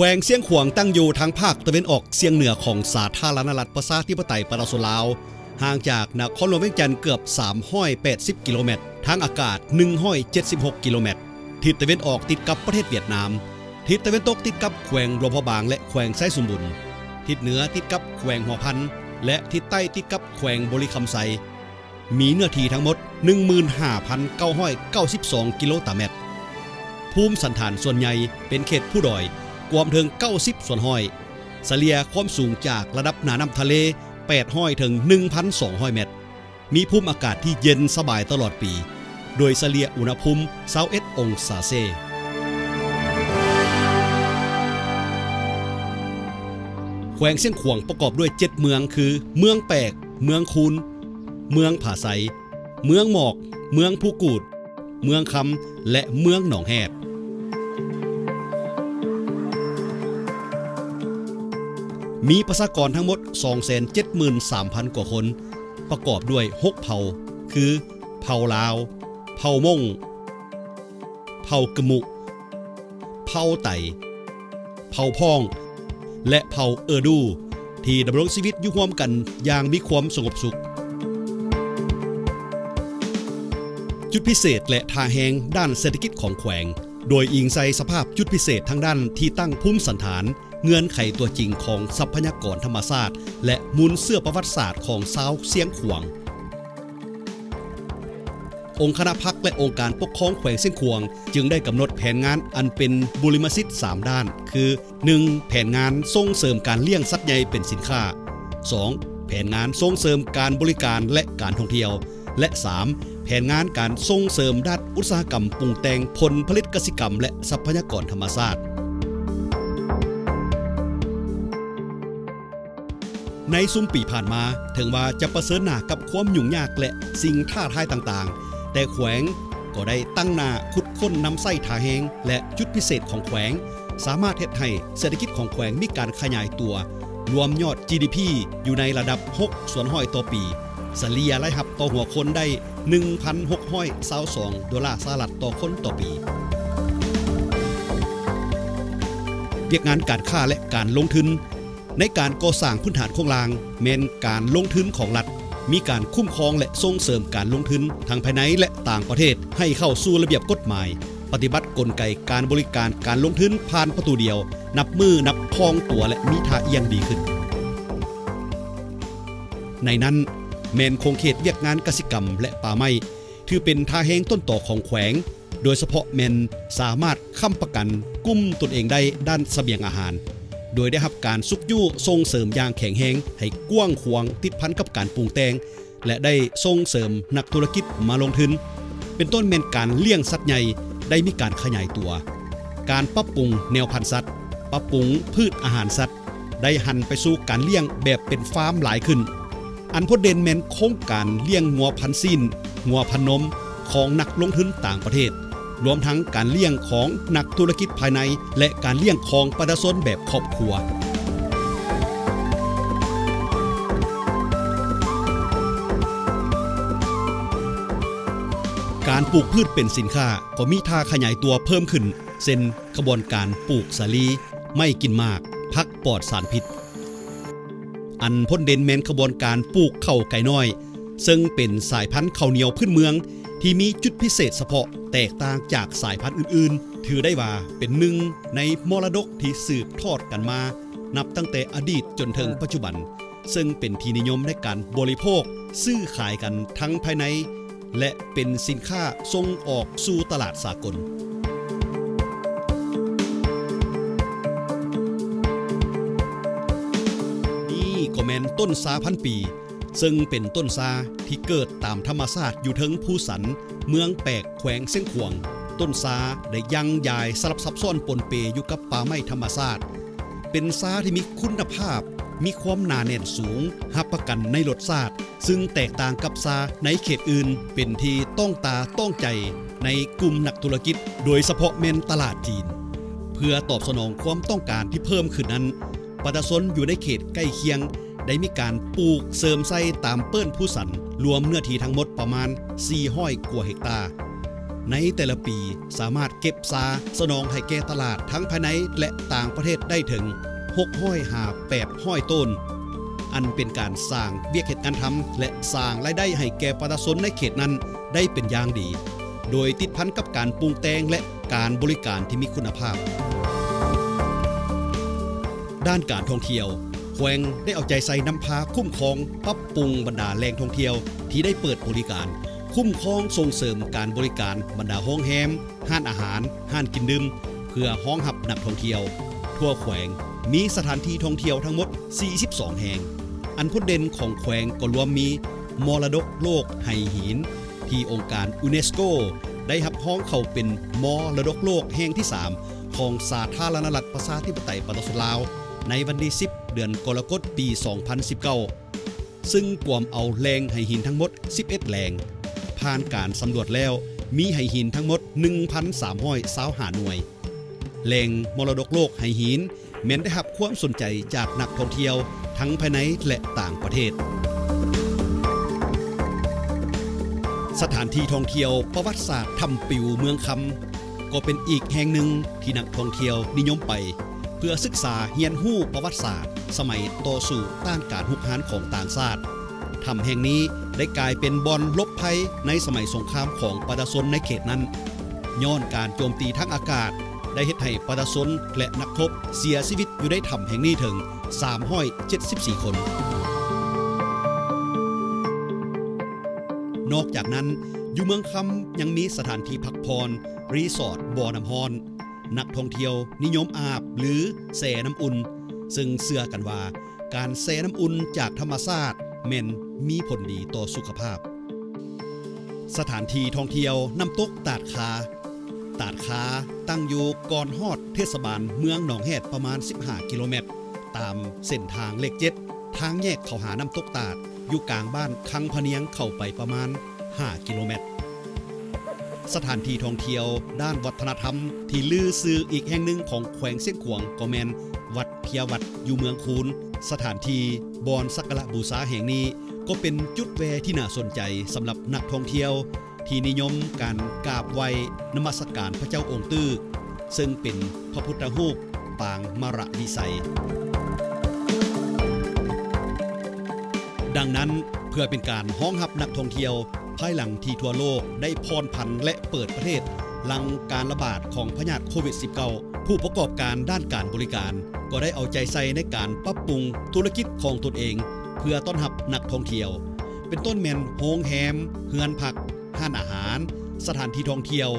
ແຂວງຊຽງຂວາງຕັ້ງຢູ່ທາງພາກຕາເວັນອອກສ່ຽງເໜືອຂອງສາທາລະນະລັດປະຊາທິປະໄຕປະຊາຊົນລາວ, ຫ່າງຈາກນະຄອນຫຼວງວຽງຈັນເກືອບສາມຮ້ອຍແປດສິບກິໂລແມັດ, ທາງອາກາດໜຶ່ງຮ້ອຍເຈັດສິບຫົກກິໂລແມັດ. ທິດຕາເວັນອອກຕິດກັບປະເທດຫວຽດນາມ, ທິດຕາເວັນຕົກຕິດກັບແຂວງຫຼວງພະບາງ ແລະ ແຂວງໄຊສົມບູນ, ທິດເໜືອຕິດກັບແຂວງຫົວພັນ ແລະ ທິດໃຕ້ຕິດກັບແຂວງບໍລິຄຳໄຊ. ມີເນື້ອທີ່ທັງໝົດໜຶ່ງໝື່ນຫ້າພັນເກົ້າຮ້ອຍເກົ້າສິບສອງກິໂລຕາແມັດ. ພູມສັນຖານສ່ວນໃຫຍ່ເປັນເຂດພູດອຍ, ກວມເຖິງເກົ້າສິບສ່ວນຮ້ອຍ, ສະເລ່ຍຄວາມສູງຈາກລະດັບໜ້ານ້ຳທະເລແປດຮ້ອຍເຖິງໜຶ່ງພັນສອງຮ້ອຍແມັດ. ມີພູມອາກາດທີ່ເຢັນສະບາຍຕະຫຼອດປີ, ໂດຍສະເລ່ຍອຸນຫະພູມຊາວເອັດອົງສາເຊ. ແຂວງຊຽງຂວາງປະກອບດ້ວຍເຈັດເມືອງ ຄື ເມືອງແປກ, ເມືອງຄູນ, ເມືອງຜາໄຊ, ເມືອງໝອກ, ເມືອງພູກູດ, ເມືອງຄຳ ແລະ ເມືອງໜອງແຮດ. ມີປະຊາກອນທັງໝົດສອງແສນເຈັດໝື່ນສາມພັນກວ່າຄົນ, ປະກອບດ້ວຍຫົກເຜົ່າ ຄື ເຜົ່າລາວ, ເຜົ່າມົ້ງ, ເຜົ່າກະມຸ, ເຜົ່າໄຕ, ເຜົ່າພ້ອງ ແລະ ເຜົ່າເອີດູ ທີ່ດຳລົງຊີວິດຢູ່ຮ່ວມກັນຢ່າງມີຄວາມສະຫງົບສຸກ. ຈຸດພິເສດ ແລະ ທ່າແຮງດ້ານເສດຖະກິດຂອງແຂວງ ໂດຍອີງໃສ່ສະພາບຈຸດພິເສດທາງດ້ານທີ່ຕັ້ງ, ພູມສັນຖານ, ເງື່ອນໄຂຕົວຈິງຂອງຊັບພະຍາກອນທຳມະຊາດ ແລະ ມູນເຊື້ອປະຫວັດສາດຂອງຊາວຊຽງຂວາງ. ອົງຄະນະພັກ ແລະ ອົງການປົກຄອງແຂວງຊຽງຂວາງ ຈຶ່ງໄດ້ກຳນົດແຜນງານອັນເປັນບຸລິມະສິດສາມດ້ານ ຄື ໜຶ່ງ ແຜນງານສົ່ງເສີມການລ້ຽງສັດໃຫຍ່ເປັນສິນຄ້າ, ສອງ ແຜນງານສົ່ງເສີມການບໍລິການ ແລະ ການທ່ອງທ່ຽວ ແລະ ສາມ ແຜນງານການສົ່ງເສີມດ້ານອຸດສາຫະກຳປຸງແຕ່ງຜົນຜະລິດກະສິກຳ ແລະ ຊັບພະຍາກອນທຳມະຊາດ. ໃນຊຸມປີຜ່ານມາ, ເຖິງວ່າຈະປະເຊີນໜ້າກັບຄວາມຫຍຸ້ງຍາກ ແລະ ສິ່ງທ້າທາຍຕ່າງໆ, ແຕ່ແຂວງກໍໄດ້ຕັ້ງໜ້າຂຸດຄົ້ນນຳໃຊ້ທ່າແຮງ ແລະ ຈຸດພິເສດຂອງແຂວງ ສາມາດເຮັດໃຫ້ເສດຖະກິດຂອງແຂວງມີການຂະຫຍາຍຕົວ, ລວມຍອດ ຈີ ດີ ພີ ຢູ່ໃນລະດັບຫົກສ່ວນຮ້ອຍຕໍ່ປີ, ສະເລ່ຍລາຍຮັບຕໍ່ຫົວຄົນໄດ້ໜຶ່ງພັນຫົກຮ້ອຍຊາວສອງໂດລາສະຫະລັດຕໍ່ຄົນຕໍ່ປີ. ວຽກງານການຄ້າ ແລະ ການລົງທຶນ. ໃນການກໍ່ສ້າງພື້ນຖານໂຄງລ່າງ ແມ່ນການລົງທຶນຂອງລັດ, ມີການຄຸ້ມຄອງ ແລະ ສົ່ງເສີມການລົງທຶນທັງພາຍໃນ ແລະ ຕ່າງປະເທດ ໃຫ້ເຂົ້າສູ່ລະບຽບກົດໝາຍ, ປະຕິບັດກົນໄກການບໍລິການການລົງທຶນຜ່ານປະຕູດຽວ, ນັບມື້ນັບຄ່ອງຕົວ ແລະ ມີທ່າອ່ຽງດີຂຶ້ນ. ໃນນັ້ນແມ່ນຂົງເຂດວຽກງານກະສິກຳ ແລະ ປ່າໄມ້ ຖືເປັນທ່າແຮງຕົ້ນຕໍຂອງແຂວງ, ໂດຍສະເພາະແມ່ນສາມາດຄ້ຳປະກັນກຸ້ມຕົນເອງໄດ້ດ້ານສະບຽງອາຫານ, ໂດຍໄດ້ຮັບການຊຸກຍູ້ສົ່ງເສີມຢ່າງແຂງແຮງໃຫ້ກວ້າງຂວາງຕິດພັນກັບການປຸງແຕ່ງ ແລະ ໄດ້ສົ່ງເສີມນັກທຸລະກິດມາລົງທຶນ, ເປັນຕົ້ນແມ່ນການລ້ຽງສັດໃຫຍ່ໄດ້ມີການຂະຫຍາຍຕົວ, ການປັບປຸງແນວພັນສັດ, ປັບປຸງພືດອາຫານສັດ, ໄດ້ຫັນໄປສູ່ການລ້ຽງແບບເປັນຟາມຫຼາຍຂຶ້ນ, ອັນພົດເດັ່ນແມ່ນໂຄງການລ້ຽງງົວພັນຊີ້ນ, ງົວພັນນົມຂອງນັກລົງທຶນຕ່າງປະເທດ, ລວມທັງການລ້ຽງຂອງນັກທຸລະກິດພາຍໃນ ແລະ ການລ້ຽງຂອງປະຊາຊົນແບບຄອບຄົວ. ການປູກພືດເປັນສິນຄ້າກໍມີທ່າຂະຫຍາຍຕົວເພີ່ມຂຶ້ນ, ເຊັ່ນ ຂະບວນການປູກສາລີ, ໄມ້ກິນໝາກ, ຜັກປອດສານພິດ. ອັນພົ້ນເດັ່ນແມ່ນຂະບວນການປູກເຂົ້າໄກ່ນ້ອຍ, ເຊິ່ງເປັນສາຍພັນເຂົ້າໜຽວພື້ນເມືອງທີ່ມີຈຸດພິເສດສະເພາະແຕກຕ່າງຈາກສາຍພັນອື່ນໆ, ຖືໄດ້ວ່າເປັນໜຶ່ງໃນມໍລະດົກທີ່ສືບທອດກັນມາ ນັບຕັ້ງແຕ່ອະດີດຈົນເຖິງປັດຈຸບັນ, ເຊິ່ງເປັນທີ່ນິຍົມໃນການບໍລິໂພກ, ຊື້ຂາຍກັນທັງພາຍໃນ ແລະ ເປັນສິນຄ້າສົ່ງອອກສູ່ຕະຫຼາດສາກົນ. ນີ້ກໍແມ່ນຕົ້ນຊາພັນປີ, ເຊິ່ງເປັນຕົ້ນຊາທີ່ເກີດຕາມທຳມະຊາດຢູ່ເທິງພູສັນ ເມືອງແປກ ແຂວງຊຽງຂວາງ. ຕົ້ນຊາໄດ້ຢັ່ງຢາຍສະຫຼັບຊັບຊ້ອນປົນເປຢູ່ກັບປ່າໄມ້ທຳມະຊາດ, ເປັນຊາທີ່ມີຄຸນນະພາບ, ມີຄວາມໜາແໜ້ນສູງ, ຮັບປະກັນໃນລົດຊາດ, ຊຶ່ງແຕກຕ່າງກັບຊາໃນເຂດອື່ນ, ເປັນທີ່ຕ້ອງຕາຕ້ອງໃຈໃນກຸ່ມນັກທຸລະກິດ, ໂດຍສະເພາະແມ່ນຕະຫຼາດຈີນ. ເພື່ອຕອບສະໜອງຄວາມຕ້ອງການທີ່ເພີ່ມຂຶ້ນນັ້ນ, ປະຊາຊົນຢູ່ໃນເຂດໃກ້ຄຽງໄດ້ມີການປູກເສີມໃສ່ຕາມເປີ້ນພູສັນ, ລວມເນື້ອທີ່ທັງໝົດປະມານສີ່ຮ້ອຍກວ່າເຮັກຕາ. ໃນແຕ່ລະປີສາມາດເກັບຊາສະໜອງໃຫ້ແກ່ຕະຫຼາດທັງພາຍໃນ ແລະ ຕ່າງປະເທດໄດ້ເຖິງຫົກຮ້ອຍຫາແປດຮ້ອຍໂຕນ, ອັນເປັນການສ້າງວຽກເຮັດງານທຳ ແລະ ສ້າງລາຍໄດ້ໃຫ້ແກ່ປະຊາຊົນໃນເຂດນັ້ນໄດ້ເປັນຢ່າງດີ, ໂດຍຕິດພັນກັບການປຸງແຕ່ງ ແລະ ການບໍລິການທີ່ມີຄຸນນະພາບ. ດ້ານການທ່ອງທ່ຽວ, ແຂວງໄດ້ເອົາໃຈໃສ່ນຳພາຄຸ້ມຄອງ, ປັບປຸງບັນດາແຫຼ່ງທ່ອງທ່ຽວທີ່ໄດ້ເປີດບໍລິການ, ຄຸ້ມຄອງສົ່ງເສີມການບໍລິການບັນດາໂຮງແຮມ, ຮ້ານອາຫານ, ຮ້ານກິນດື່ມ ເພື່ອຮອງຮັບນັກທ່ອງທ່ຽວ. ທົ່ວແຂວງມີສະຖານທີ່ທ່ອງທ່ຽວທັງໝົດສີ່ສິບສອງແຫ່ງ. ອັນໂດດເດັ່ນຂອງແຂວງກໍລວມມີມໍລະດົກໂລກໄຫຫີນ ທີ່ອົງການຢູເນສໂກໄດ້ຮັບຮອງເຂົ້າເປັນມໍລະດົກໂລກແຫ່ງທີສາມຂອງສາທາລະນະລັດປະຊາທິປະໄຕປະຊາຊົນລາວ ໃນວັນທີສິບ ເດືອນກໍລະກົດ ປີສອງພັນສິບເກົ້າ ຊຶ່ງກວມເອົາແຫຼ່ງໄຫຫີນທັງໝົດສິບເອັດແຫຼ່ງ. ຜ່ານການສຳຫຼວດແລ້ວ ມີໄຫຫີນທັງໝົດໜຶ່ງພັນສາມຮ້ອຍຊາວຫ້າໜ່ວຍ. ແຫຼ່ງມໍລະດົກໂລກໄຫຫີນ ແມ່ນໄດ້ຮັບຄວາມສົນໃຈຈາກນັກທ່ອງທ່ຽວທັງພາຍໃນ ແລະ ຕ່າງປະເທດ. ສະຖານທີ່ທ່ອງທ່ຽວປະຫວັດສາດຖ້ຳປິວເມືອງຄຳ ກໍເປັນອີກແຫ່ງໜຶ່ງທີ່ນັກທ່ອງທ່ຽວນິຍົມໄປ ເພື່ອສຶກສາຮຽນຮູ້ປະຫວັດສາດສະໄໝຕໍ່ສູ້ຕ້ານການຮຸກຮານຂອງຕ່າງຊາດ. ຖ້ຳແຫ່ງນີ້ໄດ້ກາຍເປັນບ່ອນຫຼົບໄພໃນສະໄໝສົງຄາມຂອງປະຊາຊົນໃນເຂດນັ້ນ. ຍ້ອນການໂຈມຕີທາງອາກາດ ໄດ້ເຮັດໃຫ້ປະຊາຊົນ ແລະ ນັກຮົບເສຍຊີວິດຢູ່ໃນຖ້ຳແຫ່ງນີ້ເຖິງສາມຮ້ອຍເຈັດສິບສີ່ຄົນ. ນອກຈາກນັ້ນ, ຢູ່ເມືອງຄຳຍັງມີສະຖານທີ່ພັກຜ່ອນ, ຣີສອດ, ບໍ່ນ້ຳຮ້ອນ. ນັກທ່ອງທ່ຽວນິຍົມອາບ ຫຼື ແຊ່ນ້ຳອຸ່ນ, ເຊິ່ງເຊື່ອກັນວ່າ ການແຊ່ນ້ຳອຸ່ນຈາກທຳມະຊາດແມ່ນມີຜົນດີຕໍ່ສຸຂະພາບ. ສະຖານທີ່ທ່ອງທ່ຽວນ້ຳຕົກຕາດຄາ. ຕາດຄາຕັ້ງຢູ່ກ່ອນຮອດເທດສະບານເມືອງໜອງແຮດປະມານສິບຫ້າກິໂລແມັດ, ຕາມເສັ້ນທາງເລກເຈັດ ທາງແຍກເຂົ້າຫານ້ຳຕົກຕາດ ຢູ່ກາງບ້ານຄັງພະນຽງເຂົ້າໄປປະມານຫ້າກິໂລແມັດ. ສະຖານທີ່ທ່ອງທ່ຽວດ້ານວັດທະນະທຳທີ່ລືຊື່ອີກແຫ່ງໜຶ່ງຂອງແຂວງຊຽງຂວາງກໍແມ່ນວັດເພຍວັດຢູ່ເມືອງຄູນ. ສະຖານທີ່ບ່ອນສັກກາລະບູຊາແຫ່ງນີ້ກໍເປັນຈຸດແວ່ທີ່ໜ້າສົນໃຈສຳລັບນັກທ່ອງທ່ຽວທີ່ນິຍົມການກາບໄຫວ້ນະມັດສະການພະເຈົ້າອົງຕື້ ເຊິ່ງເປັນພະພຸດທະຮູບປາງມະລະວິໄສ. ດັ່ງນັ້ນ, ເພື່ອເປັນການຮອງຮັບນັກທ່ອງທ່ຽວ ພາຍຫຼັງທີ່ທົ່ວໂລກໄດ້ຜ່ອນຜັນ ແລະ ເປີດປະເທດຫຼັງການລະບາດຂອງພະຍາດໂຄວິດສິບເກົ້າ, ຜູ້ປະກອບການດ້ານການບໍລິການກໍໄດ້ເອົາໃຈໃສ່ໃນການປັບປຸງທຸລະກິດຂອງຕົນເອງ ເພື່ອຕ້ອນຮັບນັກທ່ອງທ່ຽວ, ເປັນຕົ້ນແມ່ນໂຮງແຮມ, ເຮືອນພັກ, ຮ້ານອາຫານ, ສະຖານທີ່ທ່ອງທ່ຽວ.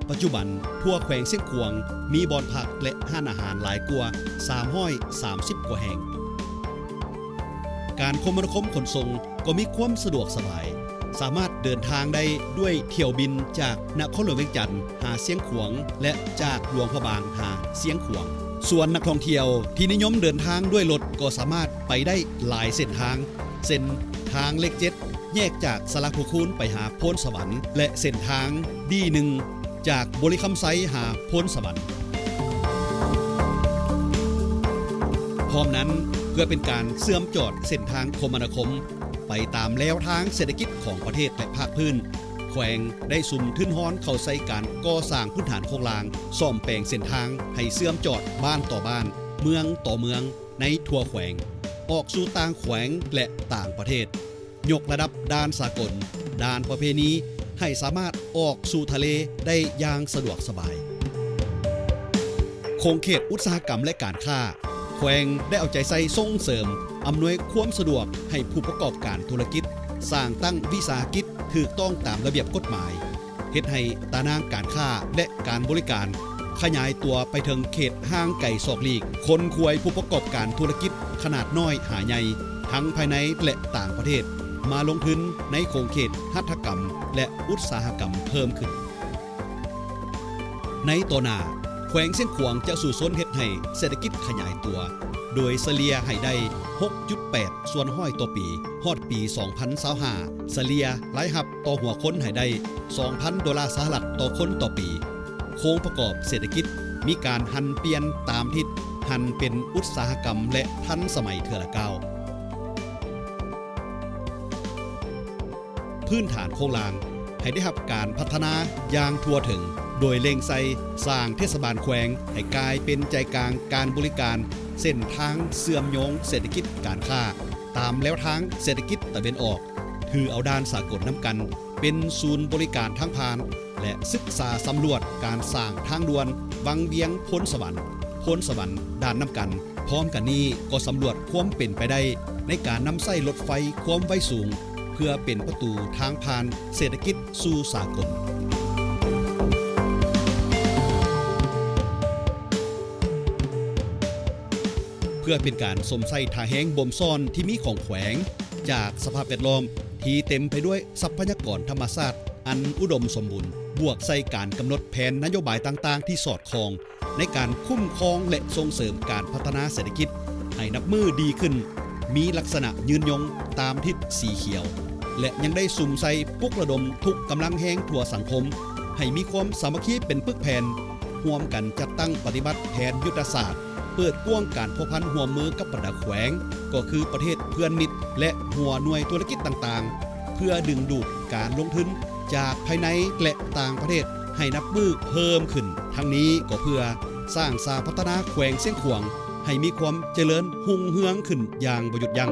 ປັດຈຸບັນ, ທົ່ວແຂວງຊຽງຂວາງມີບ່ອນພັກ ແລະ ຮ້ານອາຫານຫຼາຍກວ່າສາມຮ້ອຍສາມສິບກວ່າແຫ່ງ. ການຄົມມະນາຄົມຂົນສົ່ງກໍມີຄວາມສະດວກສະບາຍ, ສາມາດເດີນທາງໄດ້ດ້ວຍຖ້ຽວບິນຈາກນະຄອນຫຼວງວຽງຈັນຫາຊຽງຂວາງ ແລະ ຈາກຫຼວງພະບາງຫາຊຽງຂວາງ. ສ່ວນນັກທ່ອງທ່ຽວທີ່ນິຍົມເດີນທາງດ້ວຍລົດກໍສາມາດໄປໄດ້ຫຼາຍເສັ້ນທາງ, ເຊັ່ນ ທາງເລກເຈັດ ແຍກຈາກສາລາພູຄູນໄປຫາໂພນສະຫວັນ ແລະ ເສັ້ນທາງດີໜຶ່ງ ຈາກບໍລິຄຳໄຊຫາໂພນສະຫວັນ. ພ້ອມນັ້ນ, ເພື່ອເປັນການເຊື່ອມຈອດເສັ້ນທາງຄົມມະນາຄົມໄປຕາມແລວທາງເສດຖະກິດຂອງປະເທດ ແລະ ພາກພື້ນ, ແຂວງໄດ້ສຸມທຶນຮອນເຂົ້າໃສ່ການກໍ່ສ້າງພື້ນຖານໂຄງລ່າງ, ສ້ອມແປງເສັ້ນທາງໃຫ້ເຊື່ອມຈອດບ້ານຕໍ່ບ້ານ, ເມືອງຕໍ່ເມືອງໃນທົ່ວແຂວງ, ອອກສູ່ຕ່າງແຂວງ ແລະ ຕ່າງປະເທດ. ຍົກລະດັບດ່ານສາກົນ, ດ່ານປະເພນີ ໃຫ້ສາມາດອອກສູ່ທະເລໄດ້ຢ່າງສະດວກສະບາຍ. ຂົງເຂດອຸດສາຫະກຳ ແລະ ການຄ້າ, ແຂວງໄດ້ເອົາໃຈໃສ່ສົ່ງເສີມ, ອຳນວຍຄວາມສະດວກໃຫ້ຜູ້ປະກອບການທຸລະກິດ, ສ້າງຕັ້ງວິສາຫະກິດຖືກຕ້ອງຕາມລະບຽບກົດໝາຍ. ເຮັດໃຫ້ຕາໜ່າງການຄ້າ ແລະ ການບໍລິການຂະຫຍາຍຕົວໄປເຖິງເຂດຫ່າງໄກສອກຫຼີກ, ຂົນຂວາຍຜູ້ປະກອບການທຸລະກິດຂະໜາດນ້ອຍຫາໃຫຍ່ ທັງພາຍໃນ ແລະ ຕ່າງປະເທດ ມາລົງທຶນໃນຂົງເຂດຫັດຖະກຳ ແລະ ອຸດສາຫະກຳເພີ່ມຂຶ້ນ. ໃນຕໍ່ໜ້າ, ແຂວງຊຽງຂວາງຈະສູ້ຊົນເຮັດໃຫ້ເສດຖະກິດຂະຫຍາຍຕົວ ໂດຍສະເລ່ຍໃຫ້ໄດ້ຫົກຈຸດແປດສ່ວນຮ້ອຍຕໍ່ປີ, ຮອດປີສອງພັນຊາວຫ້າ ສະເລ່ຍລາຍຮັບຕໍ່ຫົວຄົນໃຫ້ໄດ້ສອງພັນໂດລາສະຫະລັດຕໍ່ຄົນຕໍ່ປີ. ໂຄງປະກອບເສດຖະກິດມີການຫັນປ່ຽນຕາມທິດ, ຫັນເປັນອຸດສາຫະກຳ ແລະ ທັນສະໄໝເທື່ອລະກ້າວ. ພື້ນຖານໂຄງລ່າງ, ໃຫ້ໄດ້ຮັບການພັດທະນາຢ່າງທົ່ວເຖິງ, ໂດຍເລັ່ງໃສ່ສ້າງເທດສະບານແຂວງໃຫ້ກາຍເປັນໃຈກາງການບໍລິການເສັ້ນທາງເຊື່ອມໂຍງເສດຖະກິດການຄ້າ ຕາມແລວທາງເສດຖະກິດຕາເວັນອອກ, ຖືເອົາດ່ານສາກົນນຳກັນເປັນສູນບໍລິການທາງຜ່ານ ແລະ ສຶກສາສຳຫຼວດການສ້າງທາງດ່ວນວັງວຽງໂພນສະຫວັນ, ໂພນສະຫວັນດ່ານນ້ຳກັນ. ພ້ອມກັນນີ້ກໍສຳຫຼວດຄວາມເປັນໄປໄດ້ໃນການນຳໃຊ້ລົດໄຟຄວາມໄວສູງ ເພື່ອເປັນປະຕູທາງຜ່ານເສດຖະກິດສູ່ສາກົນ. ເພື່ອເປັນການຊົມໃຊ້ທ່າແຮງບົ່ມຊ້ອນທີ່ມີຂອງແຂວງ ຈາກສະພາບແວດລ້ອມທີ່ເຕັມໄປດ້ວຍຊັບພະຍາກອນທຳມະຊາດອັນອຸດົມສົມບູນ, ບວກໃສ່ການກຳນົດແຜນນະໂຍບາຍຕ່າງໆທີ່ສອດຄ່ອງ ໃນການຄຸ້ມຄອງ ແລະ ສົ່ງເສີມການພັດທະນາເສດຖະກິດໃຫ້ນັບມື້ດີຂຶ້ນ, ມີລັກສະນະຍືນຍົງຕາມທິດສີຂຽວ ແລະ ຍັງໄດ້ສຸມໃສ່ປຸກລະດົມທຸກກຳລັງແຮງທົ່ວສັງຄົມ ໃຫ້ມີຄວາມສາມັກຄີເປັນປຶກແຜ່ນ, ຮ່ວມກັນຈັດຕັ້ງປະຕິບັດແຜນຍຸດທະສາດ, ເປີດກວ້າງການພົວພັນຮ່ວມມືກັບບັນດາແຂວງ, ກໍຄືປະເທດເພື່ອນມິດ ແລະ ຫົວໜ່ວຍທຸລະກິດຕ່າງໆ ເພື່ອດຶງດູດການລົງທຶນຈາກພາຍໃນ ແລະ ຕ່າງປະເທດໃຫ້ນັບມື້ເພີ່ມຂຶ້ນ. ທັງນີ້ກໍເພື່ອສ້າງສາພັດທະນາແຂວງຊຽງຂວາງໃຫ້ມີຄວາມຈະເລີນຮຸ່ງເຮືອງຂຶ້ນຢ່າງບໍ່ຢຸດຢັ້ງ.